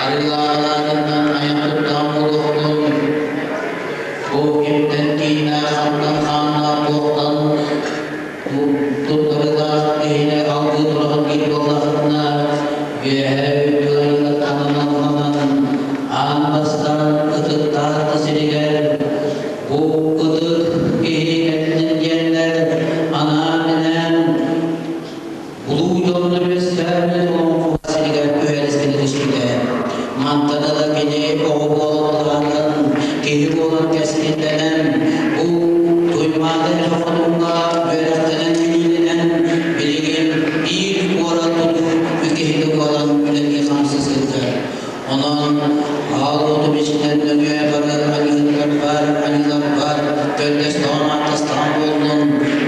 Арыылааҕынан айан туттаҕым буолуохтун, бу кимтэн кииннээх, хантан хааннаах, туохтан туттарыылаах киһини алгыы тураҕын диир буоллаххына, үөһээ үрдүк айыылартан аналланан, аан бастаан ытыктаах да сиригэр бу ытык киһи кэллин диэннэр анаан-минээн улуу дьоннор үөскээбит олоҥхо сиригэр түһэрискэни түспүтэ. Мантан ыла кини оҕо буолан улаатан, киһи буолан кэскиллэнэн, бу Туймаада эбэ хотуҥҥа үөрэхтэнэн билиилэнэн, билигин биир куорат тутуу киһитэ буолан үлэлии-хамсыы сылдьар. Онон аал уотум иччитин нөҥүө бары айыыһыттар бар, айыылар бар, көрдөстөҕүм ааттастаҕым буоллун,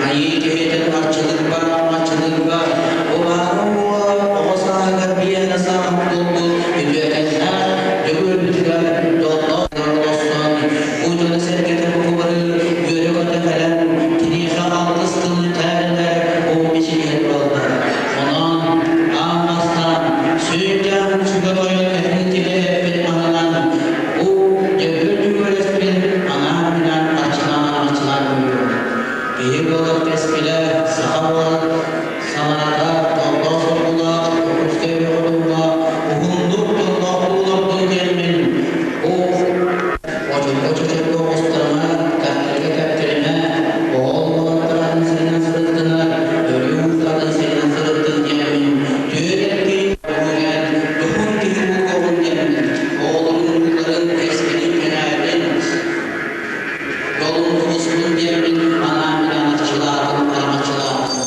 айыы киһитин арчылыырбар, араҥаччылыырбар, убаһа уола оҕо сааһыгар биэһэ сааһын буолбут үтүөкэннээх Дьөгүөрбүтүгэр дьоллоох олорсон, бу дьоно-сэргэтэ бу бары үөрэ-көтө кэлэн, киниэхэ алгыс тылын этээрилэр, ол мичилиһэн тураллар. Онон аан бастаан сүрдээх сүгэ тойон эһиги кини эппит маһынан бу дьөһүөл дьүөрэлэспит анаан-минээн арчылаан-арчылаан көрүөм. Киһи буолар кэскилэ, саха буолар санаата, дьоллоох-соргулаах Дьокуускай бөҕө уһуннук дьоллоох буолордун диэммин бу Очурга-чочурга оҕустарыма, кэптэргэ-кэптэримэ, оҕо уолаттар атын сиринэн сырыттынар, өрүү уустар атын сиринэн сырыттын диэммин, түөрт эркин үүнэн, дьоһун киһи буолуоҕун диэммин, оҕолорун урууларын кэскилин кэнээтин, дьолун тубустун диэммин анаан-минээн арчылаатым, араҥаччылаатым.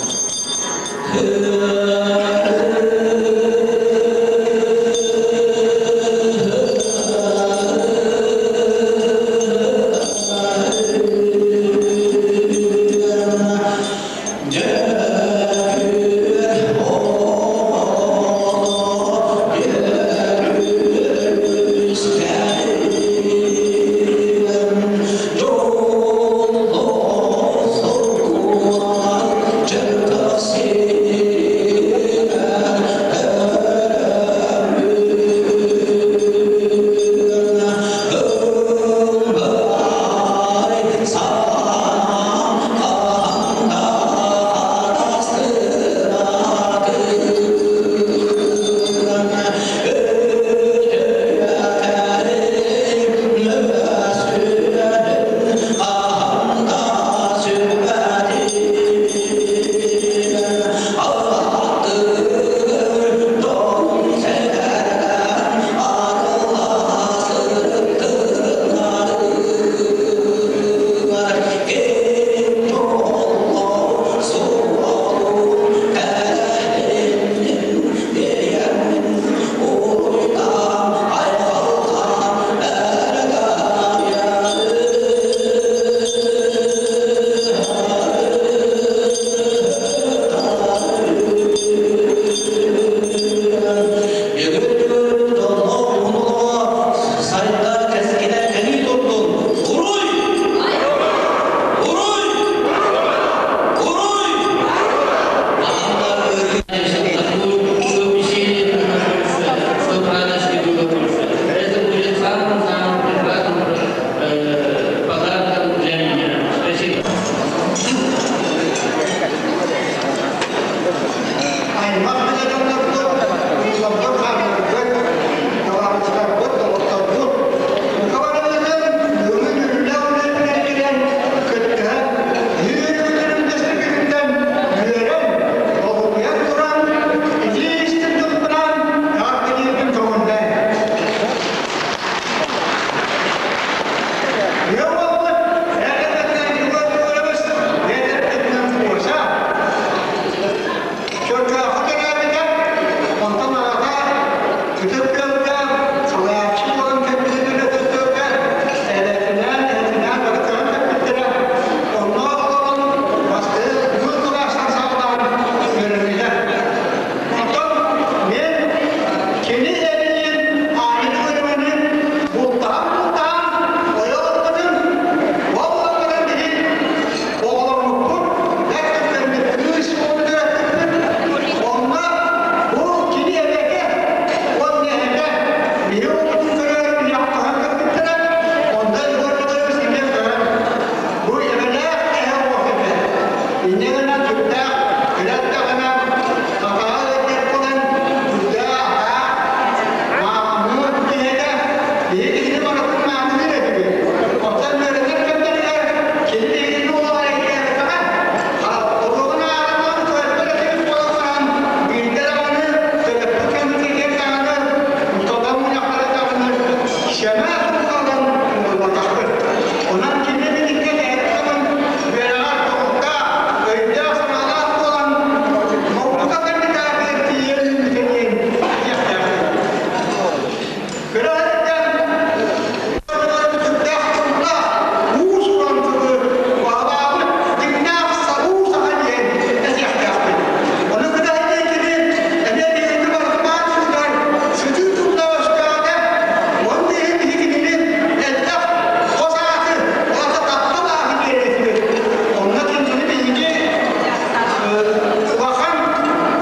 Улахан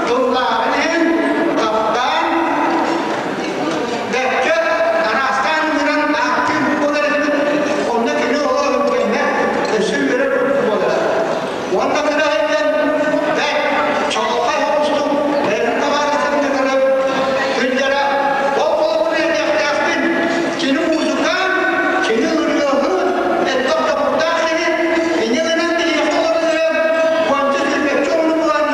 тыллааҕын иһин таптаан бэркэ араастаан ыҥыран ааттыыр буолар этибит. Онно кини олох кэннэ өссө үөрэр курдук буолара. Уонна кыра сылдьан бэрт чаҕылхай соҕустук бэйэтин табаарыстарын кытары сылдьара. Ол холобур этиэхтээхпин, кини музыкант, кини ырыаһыт, элбэх дьоҕурдаах киһи, инньэ гынан биһиэхэ олорон эрэн, уонча сүүрбэччэ оҕону булан.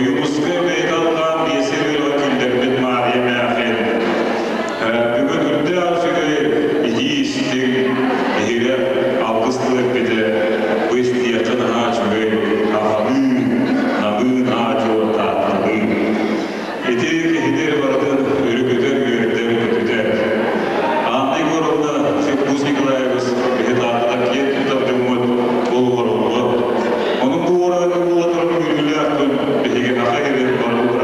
Ойуунускай бэйэтэ алҕаан биэсэ үөрэҕи киллэрбит Маарыйа эмээхин бүгүн үрдээх үчүгэй итии-истиҥ, иһирэх алгыс тыл эппитэ бу истиэххэ наһаа үчүгэй аҕалыы, намыын аа-дьуо таатталыы. Ити киһини барытын өрүкүтэр, үөрдэр, көтүтэр. Анна Егоровна, Федус Николаевич биһи таатталар киэн туттар дьоммут олоҕороллор. Онон бу уораҕайга буола турар үөрүүлээх күн биһиги аха иһирин барыбыт.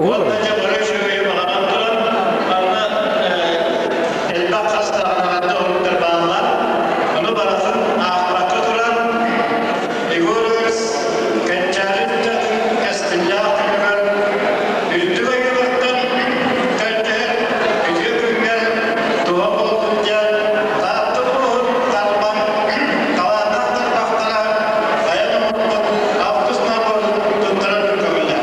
Уонна дьэ бары үчүгэйи баҕаран туран, манна элбэх хас даҕаны оһуктар бааллар. Ону барытын аахпакка туран, Егорович Кэнчээри ыччатын кэскиллээх күнүгэр үрдүк айыылартан көрдөһөр үтүө күҥҥэр туһа буоллун диэн Таатта улууһун Тарбан талааннаах тарбахтара айан оҥорбут алтыс наборун туттарар көҥүлэ.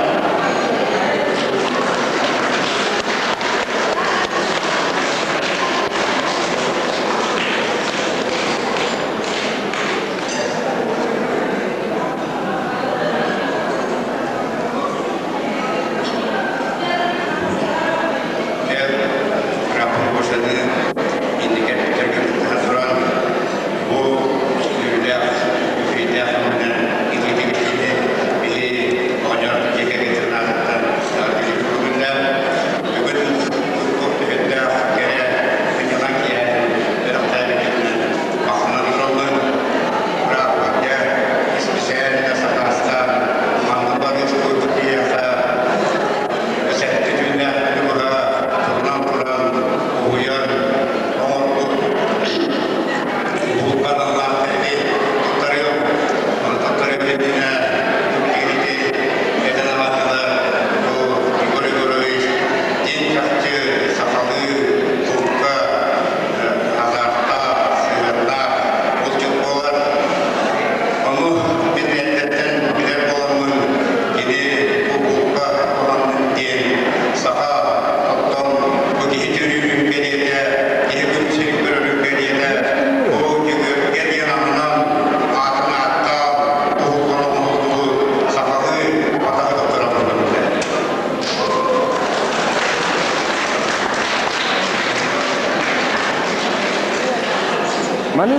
Рапорт инники туран бу үөрүүлээх үчүгэйдээх күнүнэн итиитигитини биһи оҕонньор дьиэ кэргэн аатыттан бүгүннэ бүгүн туох түһүттээх кэрэ сынньалаҥ киэһэтин бэлэхтээбиккитинэн махтанан тураллар бырааппарга исписээлинэ сакаастаан манна барыспыт киһиэхэ сэттэ түүннээх күнү быһа турунан туран уһуйан оҥорбут Булка аналлаах тэрили туттарыам. Ону туттарыам иннинэ киһити этэн аҕаллылар. Бу Егор Егорович дьиҥ чахчы сахалыы булка азартаах, сыһыаннаах булчут буолар. Ону мин эрдэттэн билэр буоламмын кини бу булка туһаннын диэн саха оттон бу киһи төрүүрүн кэриэтэ, киһи күн сирин көрөрүн кэриэтэ, бу Дьөгүөргэ диэн аһынан аатын ааттаан туһуллан оҥоһуллубут сахалыы атаҕы туттаран көрбүтэ. Маны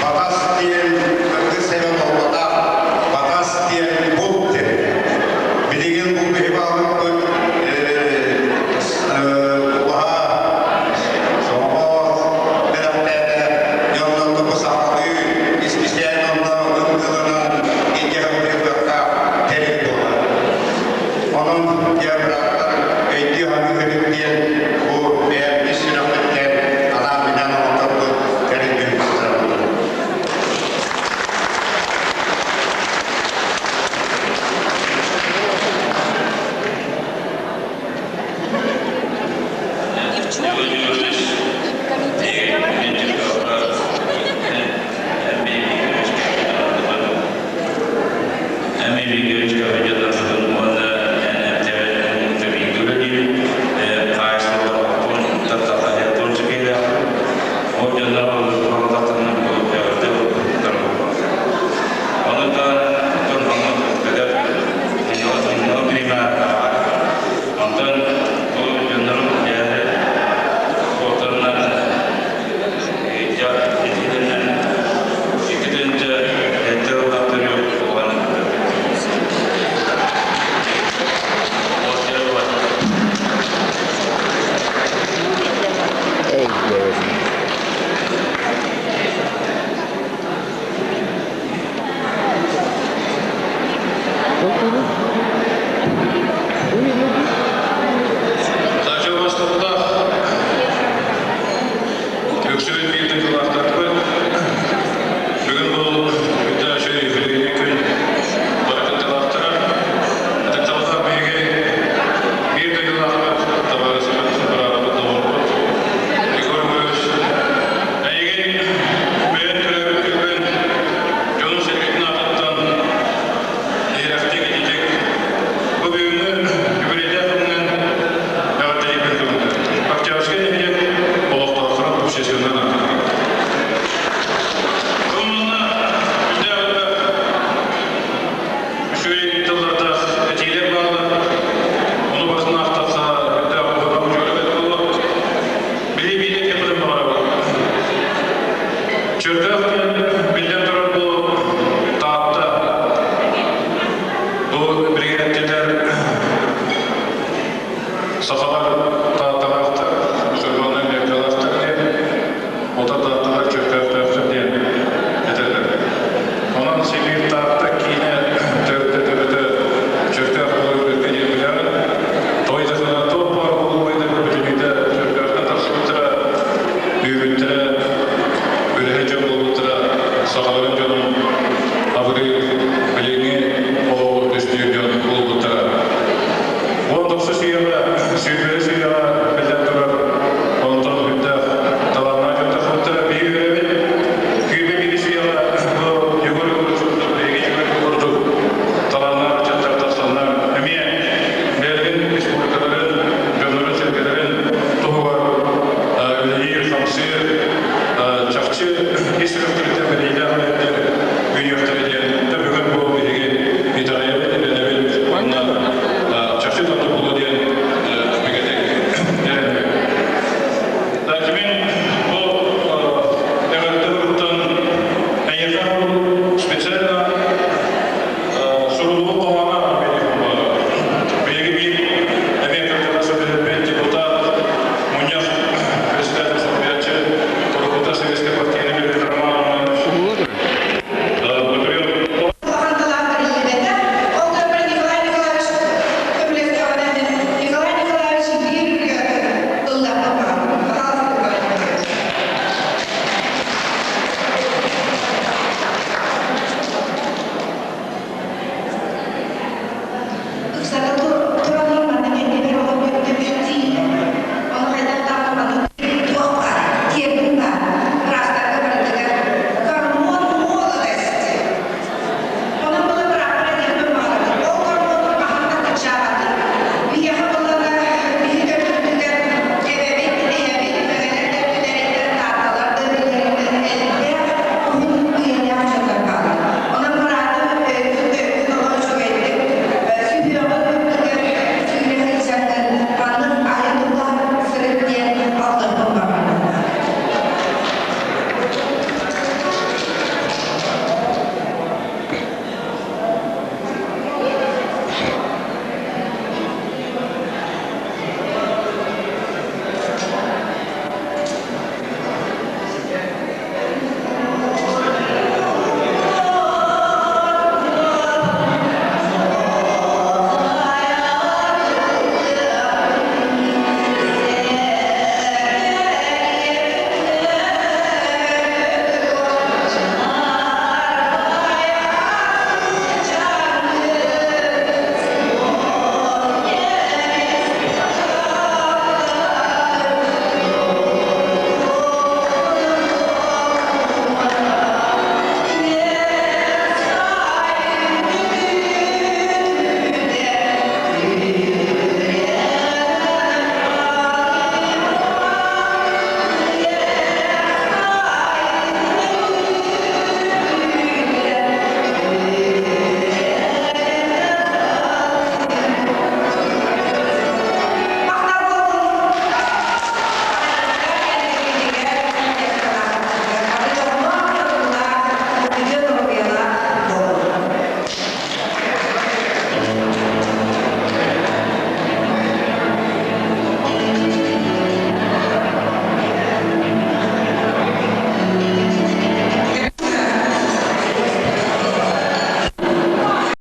Батас диэн кыргыз эбэ буолбатах, Батас диэн булт диэн. Билигин бу биһи баалыкпыт убаһа, соҕоҕо бэлэхтээтэ, дьоннор бу сахалыы исписээн онно ындыланан илдьэ кыахтаах тэрил буолар. Онон дьэ бырааттар өйдүү саныы диэн бу бэйэм ис сүрэхпиттэн анаан-минээн оҥотторбут тэрилбин туттарабын. И в черный комитет Онтон бу дьоннорум суолтарынан итинэн икки тыһыынча төрүөх буолан Эй, Сача бастапта Өксүбүт биир дойдулаахтарбыт бүгүн бу күнтээши юбилейный күн бары кыттыылаахтара ытыктабыллаах биһиги биир дойдулаахпыт табаарыспыт быраабыт доҕорбут Егор Егорович эйигин бэйэн төрөөбүт күҥҥүн дьонун-сэргэтин аатыттан иһирэхтик ититик бу бүгүҥҥү юбилейдаах күҥҥүн эҕэрдэлиибин туһунан Октябрьскай нэһилиэк олохтоохторун общественнай аатыгар. Бу манна үрдээх элбэх үчүгэй тыллардаах этиилэр бааллар. Ону барытын аахтахха үрдээх уһуга үчүгэй буолуо. Били биир этиэхпитин баҕарабын. Чөркөөх диэн